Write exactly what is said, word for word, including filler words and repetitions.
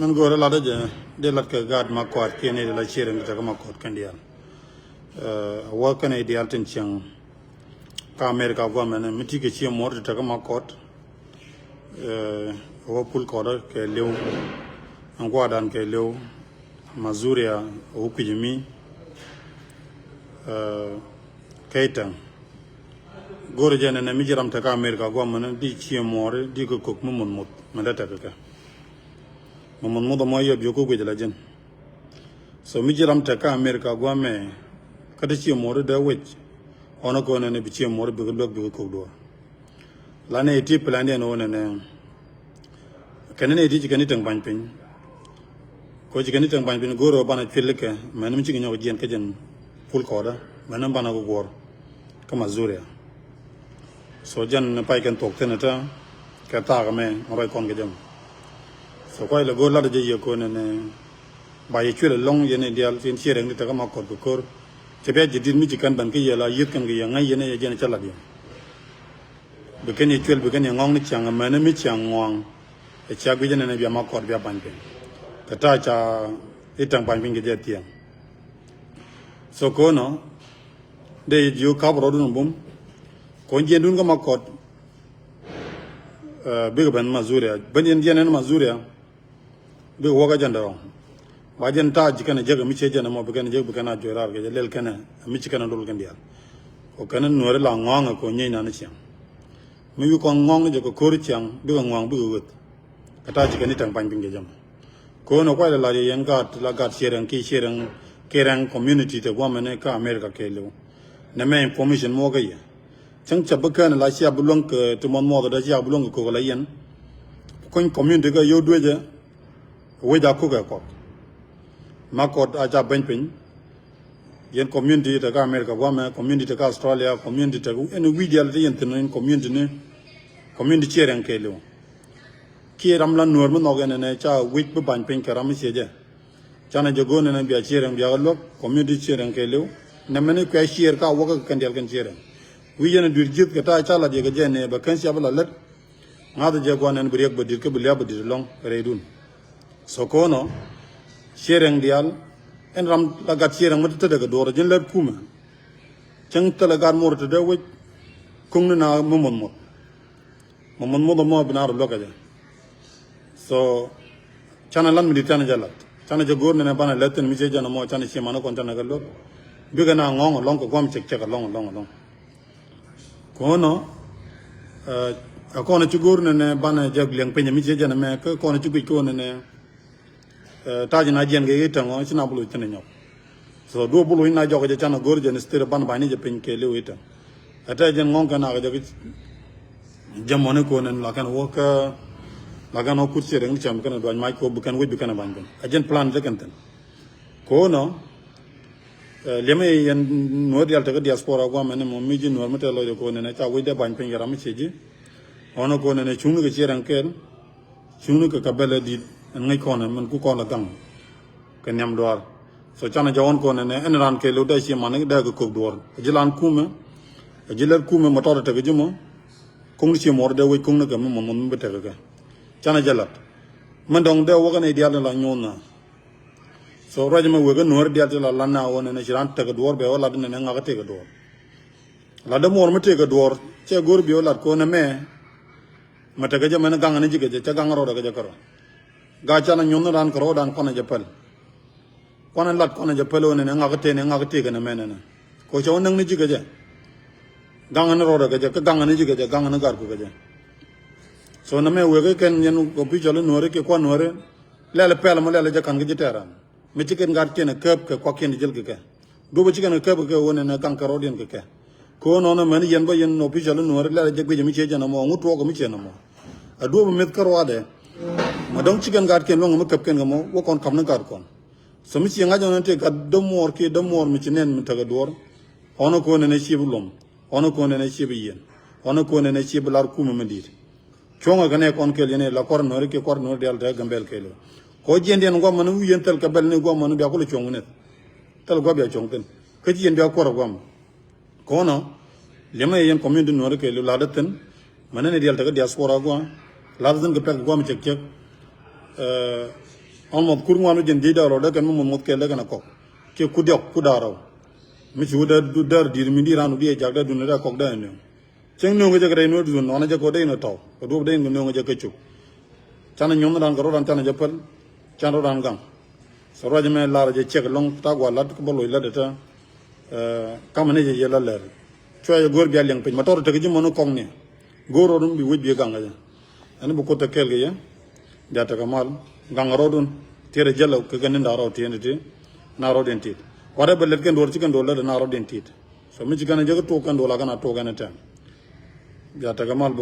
Min go̱o̱rä latdä jɛ dee lat kɛ gaat Makɔt kiɛ nɛy ti la ciɛ riɛŋ ti tekɛ Makɔt kɛn diaal. Ɛ wä kɛn nɛy diaal tin cieŋ kä America guamɛnɛ mi ti kɛ ciɛ muɔr ti tekɛ Makɔt. Ɛ wä pul kɔtdä kɛ liw ɛn guadan kɛ liw Mazuria ɛ wä kui̱c mi. Ɛ kɛ itaŋ go̱o̱rä jɛ nɛnɛ mi ji̱ ram tekɛ America guamɛnɛ di ciɛ muɔri di kɛ kok mi muth muth mɛn dee tekɛ kɛ. Mi muth muth ɛmɔ yɛ biök kä guic la ji̱n. So mi ji̱ ram tekɛ America guamɛ kä ti ciɛ muɔri dee wec. Ɣɔn ɛ kɔn nɛnɛ bi ciɛ muɔri bikɛ luäk bikɛ kok duɔ̱ɔ̱r. La nɛy ti plan diɛn ɣöö nɛnɛ kɛn nɛy ti ci kɛn itäŋ ba̱ny piny. Kɛ ɣöö ci kɛn itäŋ ba̱ny piny go̱o̱rä ɣöö banɛ cuil kɛ mɛn mi cikɛ nyɔk jiɛn kä jɛn pul kɔɔdä mɛn mi banɛ kɛ guɔ̱ɔ̱r kä Mazuria. So jɛn pay kɛn thuɔ̱k thi̱n tä kɛ thaak ɛmɛ ŋuɔ̱t ruac kɔn kɛ jɛ mɔ. So kuay lɛ go̱o̱r lat jɛ yɛ ko̱n ɛnɛ ba yɛ cuël ɛlɔ̱ŋ yɛn i̱ diaal tin ciɛ rɛŋ ti tekä Makɔt kɛ ko̱r. Cɛ bia ji̱ di̱t mi ci kɛn ben kä yɛ la yieth kɛn kɛ yɛ ŋäc yɛn ɛ yɛ jɛn cä lat yɛ. Bi kɛn yɛ cuël bi kɛn yɛ ŋɔ̱ŋ ni ciaŋ ɛmɛn mi ciaŋ ŋɔaŋ. Ɛ cia guic ɛnɛn ɛ bia Makɔt bia ba̱ny piny. Kɛ ta̱a̱ ca i̱ tɛŋ ba̱ny piny kɛ jɛ thiɛŋ. So ko̱nɔ dee ji̱ ka̱p rɔɔdun bum. Ko̱n jiɛndun kä Makɔt. Bikɛ ben Mazuria ben yɛn jiɛn ɛn Mazuria. Bikɛ wäk ɛ jɛn dɛ rɔ̱ŋ. Ba jɛn ta̱a̱ ji̱ kɛn ɛ jek ɛ mi ciɛ jɛn ɛmɔ bi kɛn ɛ jek bi kɛn a juɔc raar kɛ jɛ lɛl kɛn ɛ mi ci kɛn ɛ dol kɛn diaal. Kɔ kɛn ɛ nuɔ̱ɔ̱ri la ŋɔ̱a̱ŋ ɛ kɔ nyieny nan ɛ ciɛŋ. Mi wi̱i̱ kɔn ŋɔ̱a̱ŋ ni jɛ kɛ ko̱ri ciaŋ bikɛ ŋɔ̱a̱ŋ bikɛ ɣöth. Kɛ ta̱a̱ ji̱ kɛn i̱ tɛŋ pany piny kɛ jɛ mɔ. Ko̱n ɛ kuay lɛ la̱t yɛ yɛn gaat la gaat ciɛ rɛŋ kiɛ ciɛ rɛŋ kiɛ rɛŋ community te guamɛnɛ kä America kɛɛliw. Nɛ mɛ information muɔ̱ɔ̱k kä yɛ. Cäŋ cɛ bi kɛn la cia bi luäŋ kɛ ti muɔth muɔth dee cia bi luäŋ kɛ ko̱k la yɛn. Kuny community kä yio̱w duecɛ. Wec a kukɛ kɔk. Makɔt a ca beny piny. Yɛn community te kä America guamɛ, community te kä Australia, community te kä ɛn wi̱c diaal ti yɛn thi̱n in community ni. Community ciɛ rɛŋ kɛɛliw. Kiɛ ram la nuɔ̱ɔ̱r mi nhɔk ɛn ɛnɛ ca wi̱c bi bany piny kɛ ram mi ciɛ jɛ. Canɛ jɛ go̱o̱n ɛn ɛn bia ciɛ rɛŋ bia kä luäk community ciɛ rɛŋ kɛɛliw. Nɛ mɛn i̱ kuɛ ciɛɛr ka wäkä kɛ kɛn diaal kɛn ciɛ rɛŋ. Wi̱c yɛn ɛ dui̱r ji̱th kɛ ta̱a̱ ca lat yɛ kɛ jɛ nɛ bɛ kɛn cia bi la lät. Ŋa̱th jɛ gua̱n ɛn bi riɛk bɛ di̱t kä bi lia̱p bɛ di̱t ɛlɔ̱ŋ rɛydun. So ko̱nɔ ciɛ rɛŋ diaal ɛn ram la gat ciɛ rɛŋ mi te te dee kɛ duɔ̱ɔ̱r ji̱n lät kumɛ. Cäŋ thilɛ gat muɔr te dee wec. Kuŋni na mi muɔth muɔth. Mɔ muɔth muɔth mɔ bi na rɔ luäk kɛ jɛ. So canɛ lat mi di̱t canɛ jɛ lat canɛ jɛ go̱o̱r nɛnɛ banɛ lät thi̱n mi ciɛ jɛn ɛmɔ canɛ ciɛ manɛ kɔn canɛ kɛ luäk. Bikɛ na ŋɔ̱ŋ ɛlɔ̱ŋ kɛ guam cɛk cɛk ɛlɔ̱ŋ ɛlɔ̱ŋ ɛlɔ̱ŋ. Ko̱nɔ ɛ kɔn ci go̱o̱r nɛnɛ banɛ jɛ liɛŋ piny mi ciɛ jɛn ɛmɛ kä kɔn ci guic ko̱n nɛnɛ. Ta̱a̱ ji̱ na jiɛn kɛ i̱ täŋ ɔ ci na bulu ci ni nyɔk. So duɔ bulu i̱ na jɔk jɛ can a go̱r jɛ ni state ban bani jɛ piny kɛ liw i̱ täŋ. Ɛ tɛ jɛn ŋɔŋ kɛ nak jɛ ki jɛ mɔni ko̱n ɛn la kɛn wä kä la kɛn wä kut ciɛ rɛŋ ni cam kɛn duany mac ko bi kɛn wec bi kɛn bany kɛn a jɛn plan jɛ kɛn thin. Ko̱n ɔ liɛmɛ yɛn nuɔr dial tekɛ diaspora guam ɛn mɔ mi ji̱ nuɔr mi tɛ lɔc ko̱n ɛn ca wec dɛ bany piny kɛ ram mi ciɛ ji̱. Ɔn ko̱n ɛn cuŋni kɛ ciɛ rɛŋ kɛn. Cuŋni kɛ kɛ bɛl ɛ di̱t ɛn ŋäc kɔn ɛ mɛn ku kɔn ɛ gaŋ. Kɛ nhiam duaar. So canɛ jɛ ɣɔn kɔn ɛn ɛn raan kɛ lo̱ dee ci man dee kɛ kök duɔ̱ɔ̱r ɛ ji̱ lan kumɛ. Ɛ ji̱ lɛr kumɛ mɛ tɔt ɛ tekɛ ji̱ mɔ. Kuŋni ci muɔr dee wec kuŋni kɛ mi mɔ mɔ mi bi tekɛ kɛ. Canɛ jɛ lat. Mɛn dɔŋ dee wäkɛ nɛy diaal ni la nyuɔ̱n na. So ruac mɛ wek ɛ nuɔ̱ɔ̱ri diaal ti la lan na ɣɔn ɛn ci raan tekɛ duɔ̱ɔ̱r bɛ wä lat ɛn ɛn ŋakä tekɛ duɔ̱ɔ̱r. Lat dee muɔr mi tekɛ duɔ̱ɔ̱r cɛ go̱r bi wä lat kɔn ɛmɛ. Mɛ tekɛ jɛ mɛn gaŋ ni ji̱ kɛ jɛ cɛ gaŋ rɔɔdɛ kɛ jɛ kärɔ. Gaa canɛ nyuɔ̱n ni raan kärɔɔdan kuanɛ jɛ päl. Kuanɛ lat kuanɛ jɛ päl ɣän ɛnɛ ŋakä tëë ni ŋakä tëë kɛn ɛmɛn ɛnɛ. Kɛ cɛ wä näk ni ji̱ kɛ jɛ. Gaŋ ni rɔɔdɛ kɛ jɛ kä gaŋ ni ji̱ kɛ jɛ gaŋ ni gat ku kɛ jɛ. So nɛ mɛ wek kɛn yɛn kɔ pi̱c cɔl i̱ nuɔ̱ɔ̱ri kiɛ kuan nuɔ̱ɔ̱ri. Lɛl pɛl mɔ lɛl jɛ ka̱n kä ji̱ tɛɛran. Mi ci kɛn gat kiɛn ɛ käp kɛ kuak kiɛn ti jäl kɛ kɛ. Duɔ̱pä ci kɛn kɛ käp kɛ kɛ ɣöö nɛn ɛ gaŋ kɛ rɔ̱diɛn kɛ kɛ. Kɛ ɣöö nɔnɔ mɛn yɛn bä yɛn nɔ pi̱c cɔl i̱ nuɔ̱ɔ̱ri lɛl jɛ guic mi ciɛ jɛn ɛmɔ ŋut tuɔɔk mi ciɛ nɔmɔ. Ɛ duɔ̱pä mith kä ruaadɛ. Mɛ dɔ̱ŋ ci kɛn gat kiɛn luäŋ mi käp kɛn kɛ mɔ wä kɔn ka̱p ni gat kɔn. So mi ciɛ ŋa̱c ɣän tëë gat dämuɔɔr kiɛ dämuɔɔr mi ci nɛn mi tekɛ duɔ̱ɔ̱r. Ɣɔn ɛ kɛ ɣöö nɛn ɛ ciɛ bi luɔm. Ɣɔn ɛ kɛ ɣöö nɛn ɛ ciɛ bi yiɛn. Ɣɔn ɛ kɛ ɣöö nɛn ɛ ciɛ bi lar kumɛ mi di̱i̱t. Cuɔ̱ŋɛ kɛ nɛ kɔn kɛl yɛn ɛ la kua̱r nuɔ̱ɔ̱ri kiɛ kua̱r nuɔ̱ɔ̱ri diaal te Gambɛl kɛɛl ɣöö. Kɛ ɣöö jiɛn diɛn guamɔ ni wi̱i̱ yɛn thil kɛ bɛl ni guamɔ ni bia kulɛ cuɔ̱ŋ wi̱nɛth. Thil gua̱ bia cuɔ̱ŋ thi̱n. Kä ci yɛn bia kuɔ̱r ɛ guamɔ. Kɔnɔ liɛmɛ yɛn community nuɔ̱ɔ̱ri kɛɛl ɣöö la̱t ɛ thi̱n. Mɛn ni diaal te kä diaspora gua̱. La̱t ɛ thi̱n kɛ pɛk guamɔ cɛk cɛk. Ɛ Almost kur ŋuan mi jiɛn jiec dee rɔ dee kɛn mi muth muth kɛl dee kɛn a kɔk. Kiɛ kur diɔk kur da̱ŋ rɛw. Mi ci wä dee du dee di̱i̱t mi di̱i̱t ran wä bi ɛ jak dee dun dee kɔk dee a nööŋ. Cäŋ nööŋ kɛ jɛ kɛ rɛy nuɔ̱t dun nɔnɛ jɛ kɛ wä dee in a tɔw kɛ duɔp dee in kɛ nööŋ kɛ jɛ kɛ cop. Canɛ nyuɔ̱n dan kɛ rɔ dan canɛ jɛ päl. Can rɔ dan gaŋ. So ruac mɛ lar jɛ ciɛk lɔŋ ta̱a̱ gua̱a̱r lat bä loc lat dee tɛ. Kamɛ ni jɛ yɛ la lɛr. Cuɛ jɛ go̱o̱r bia liɛŋ piny ma tɔr tek ji̱ mɔni kɔŋ ni. Go̱o̱r rɔɔdun bi wec bi gaŋ kɛ jɛ. Ɛn bi kuoth te kɛɛl kɛ yɛ. Bia tekɛ mal gaŋ rɔɔdun. Tiɛɛr jɛ lɛ kɛ kɛ ni da̱a̱ rɔɔd tiɛɛn ti. Na rɔɔd in tit. Kuatɛ bɛ lɛt kɛn duɔr ci kɛn duɔr lɛt na rɔɔd in tit. So mi ci kɛn jɛ kɛ tuɔk kɛn duɔr la kɛn a tuɔk ɛn tɛm. Bia tekɛ mal bi